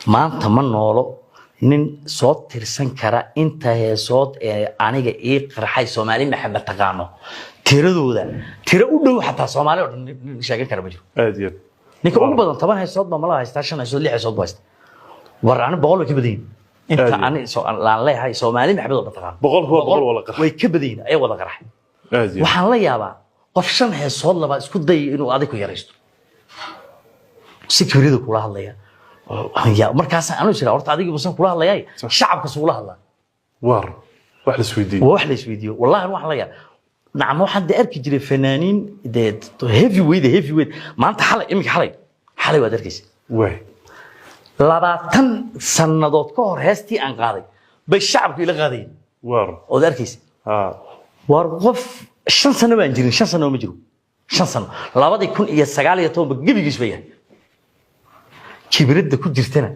Maanta ma noolo nin soo tirsan kara inta heesood ee aniga ii qarxay. Soomaali Maxamed taqaano tiradooda, tiro u dhow xataa Soomaali oo dhan nin sheegan kara ma jiro. Aad iyo aad. Ninka ugu badan 10 heesood baa malaha haystaa, shan heesood, lix heesood buu haystaa. War ani 100 way ka badan yihiin inta Aad iyo ani aan leeyahay Soomaali Maxamed oo dhan taqaano. Boqolkiiba boqol wada qarxay. Way ka badan yihiin ay wada qarxay. Aad iyo aad. Waxaan la yaabaa qof shan heesood labaa isku dayay inuu adig ku yaraysto, si kibrida kula hadlaya. Markaas anu jira horta adigii busan kula hadlayay, shacabka sugula hadlaa. Waar wax la isweydiiyo. Waa wax la isweydiiyo, wallahi. Waxaan la yaabaa, nacam, waxaan dee arki jiray fanaaniin dee heavyweight, heavyweight. Maanta, xalay, iminka xalay, xalay waad arkaysa. 20 sannadood ka hor heestii aan qaaday bay shacabku ila qaadayeen. Ood arkaysa. War qof 5 sano baan jirin, 5 sano ma jiro, 5 sano, 2019 ba gebigiis ba yahay. Kibradda ku jirtana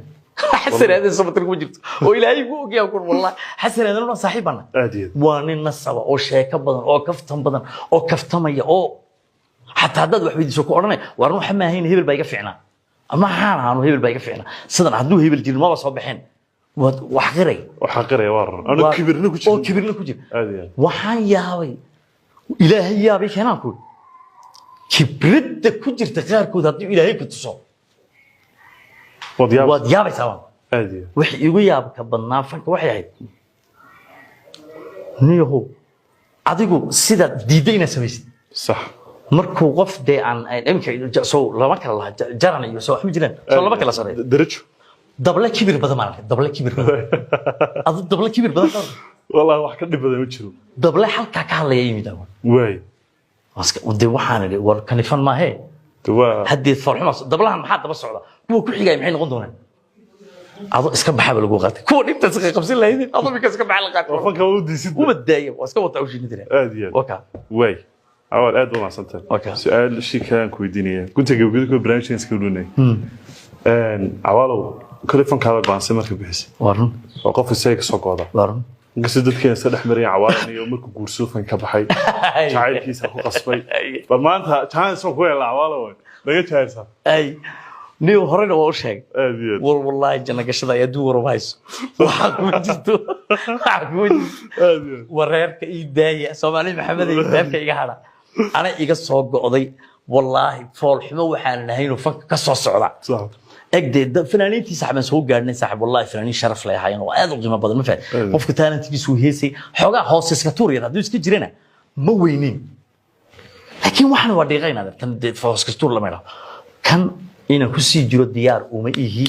Xasan Aadan Samatar kuma jirto oo Ilaahay ku ogyahay kun. Wallahi, Xasan Aadan waa saaxiib bana. Aad iyo aad. Waa nin nasaba oo sheeko badan oo kaftan badan oo kaftamaya, oo xataa haddaad wax weydiiso ku odhanaya: "War waxa ma ahayn, hebel baa iga fiicnaa ama waxaan ahaanu, hebel baa iga fiicnaa sidan, hadduu hebel jirin maba soo baxeen." Waad wax qiray. Waxaa qiraya waar anu kibirna ku oo jirin. Kibirna ku jira. Aad iyo aad. Waxaan yaabay, Ilaahay yaabay keenaan ku kibradda ku jirta qaarkood. Haddii Ilaahay ku tuso, waad yaab. Waad yaabaysaa waan. Aad iyo aad. Wixii igu yaabka badnaa fanka waxay ahayd, niyahow, adigu sidaad diidday inaad samaysid. Markuu qof dee aan iminka soo lama kala laha jaran iyo soo wax ma jiraan, soo lama kala sareeyo. Darajo. Dable kibir badan maan arkay, dable kibir badan, adu dable kibir badan ka Wallahi, wax ka dhib badan ma jiro. Dable halkaa ka hadlaya yimid aan. Dee waxaan idhi, war kanifan maahee. De waa Haddii farxumaas dablahan maxaa daba socda? Kuwa ku xigaya maxay noqon doonaan? Ado iska baxaba lagu qaatay kuwa dhibta iska qabsan lahaydeen, ado minka iska baxa la qaatay. Waa fanka u diisid. Uma daaya, waa iska wataa ushiin jira. Aad iyo aad. Waka. Waay, Cawaal, aad baa mahadsantahay. Su-aal shii kale aan ku weydiinaya, gunta gabagabada kuwa barnaamijkan iska dhunay. Cawaalow, kale fankaada go'aansay marka bixisay. Waa run. Oo qof isaga ka soo gooda. Waa run. Inkastoo dadkeena iska dhex marayaan Cawaalan iyo markuu guursado fan ka baxay, jacaylkiisa ku qasbay, bal maanta chance ku hela, Cawaalow, naga jahaylsan. Ay, niw, horena waa u sheegay. Aad iyo aad. War wallaahi, janno gashada ayaa adduun warama hayso, waxaa kuma jirto, waxaa kuma jirto. Aad iyo aad. Wareerka ii daaya, Soomaali Maxamed, iyo reerka iga hadha. Ana iga soo go'day, wallaahi, foolxumo waxaan ahaynoo fanka ka soo socda. Egdee fanaaniintii saaxib aan soo gaadhnay, saaxib, wallahi, fanaaniin sharaf leh ahaayeen oo aad u qiimo badan, ma fahan? Qofka talentkiisu heesay, xoogaa hoose iska tuur yar hadduu iska jirana ma weynin, laakiin waxaan waa dhiiqaynaa tan dee hoos iska tuur lama idhaho. Kan inaan ku sii jiro diyaar uma ihi.